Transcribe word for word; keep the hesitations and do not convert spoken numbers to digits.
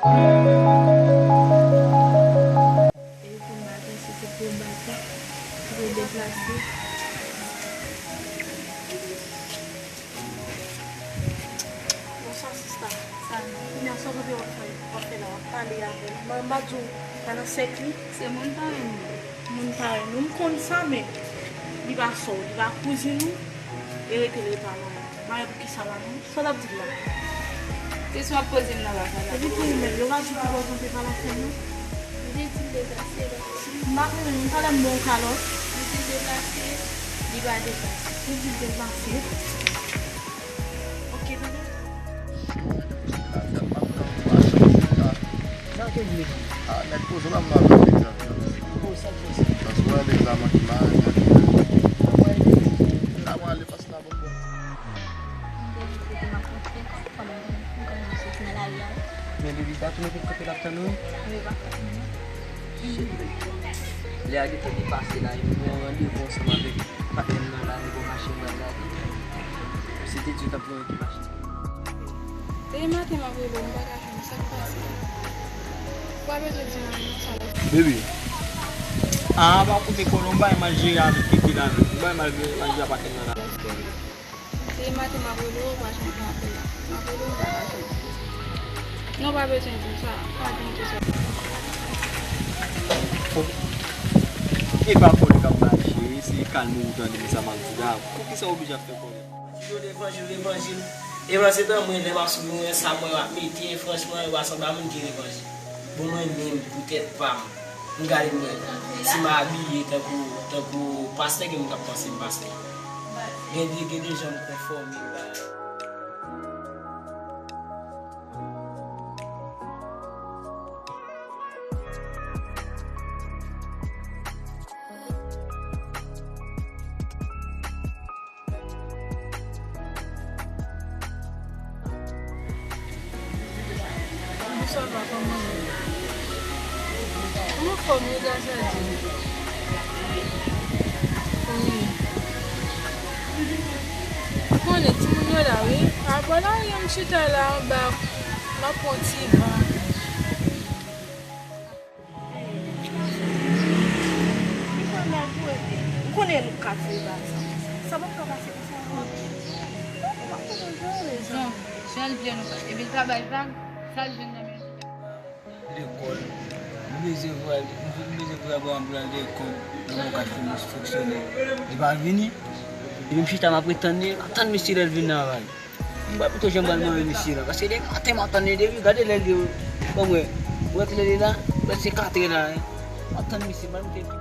E pou maten, se te pou maten, pou deplase. Bonswa, sista. Sa va? Kounya, sa w kanpe w ap fè, w ap fè la, w ap pale avè l. Mwen, m pa di w, pa nan sèk li. Se moun parèy nou. Moun parèy nou. M konn sa, men li pa sè w, li pa kouzin ou, e rete l, e pa manman. Mwen, poukisa la, non? Sa w t ap di m la? Kesyon w ap poze m nan la, sa la. Epi pou ou menm, yo pa di w pou w kanpe pa la fè non. Li te di l deplase la. M pa konnen, m talè m ba w kalòt. Li di l deplase, li pa deplase. Li di l deplase. Ok, tande. Sa ke vle di? Ah, nèg poze la, m ap fè egzakteman. Bon, sa k fè sa? Paske w wè nèg la manke mare, manke. Sa w ale, paske la bon bon. Men baby, pa tou mete kanpe l ap tann ou? Wi, pa tou. Shit, baby. Lè a gentan depase la, e m gen yon randevou ansanm avèk patnè m nan la, nou gon mache m pral gade. Se te di yo t ap voye ki mache. Depi maten m ap rele w, m pa ka jwenn ou, sa k pase? Ou pa bezwen di m anyen non, sa la. Baby. Ah, pa koupe kòlonbay, m al jere avèk Kiki la menm. Ou bay mal jere, m al jere ak patnè m nan la. Depi maten m ap rele w, ou pa janm pran apèl la. M ap rele w, ou pa ka jwenn. Non, pa bezwen di m sa. Pa gen tout sa. E pa kòlè k ap mache, se kalme ou tande m sa m ap di la. Poukisa w oblije ap fè kòlè? Yo levanjil, levanjil. Evan se tan mwen, lè m ap swiv mwen, sa mwen ap mete, franchman, yo pa sanble a moun ki levanjil. Bon, mwen menm, pou tèt pa m, m gade mwen, si m abiye tankou, tankou pastè, gen moun k ap panse m pastè. Gen de, gen de jan m konfòme. Bonswa, pa, kòman w ye? Anfòm wi, gras a Dye. Wi. Ou konnen timoun yo la, wi. Apa la, m chita la anba, m ap pran ti van. Ou konnen nou ka tire bal sa. Sa p ap ka pase konsa non. Ou p ap ka jere. Jan, jan l vle nou fè. Epi l pa bay vag, sa l jwenn nan men l. Lekòl. M bezwen voye, m bezwen voye pou l al lekòl. Nan yon kat pou m fonksyone. Li pa vini. Epi m chita m ap ret tann li, m ap tann misye lè l vin nan ravay. M pa pito janm pral manyen mesye la, paske depi maten m ap tann li depi, gade lè l ye, ban m wè, ou wè kilè l ye la, prèske katrè la, hein. M ap tann mesye, m pa mete l.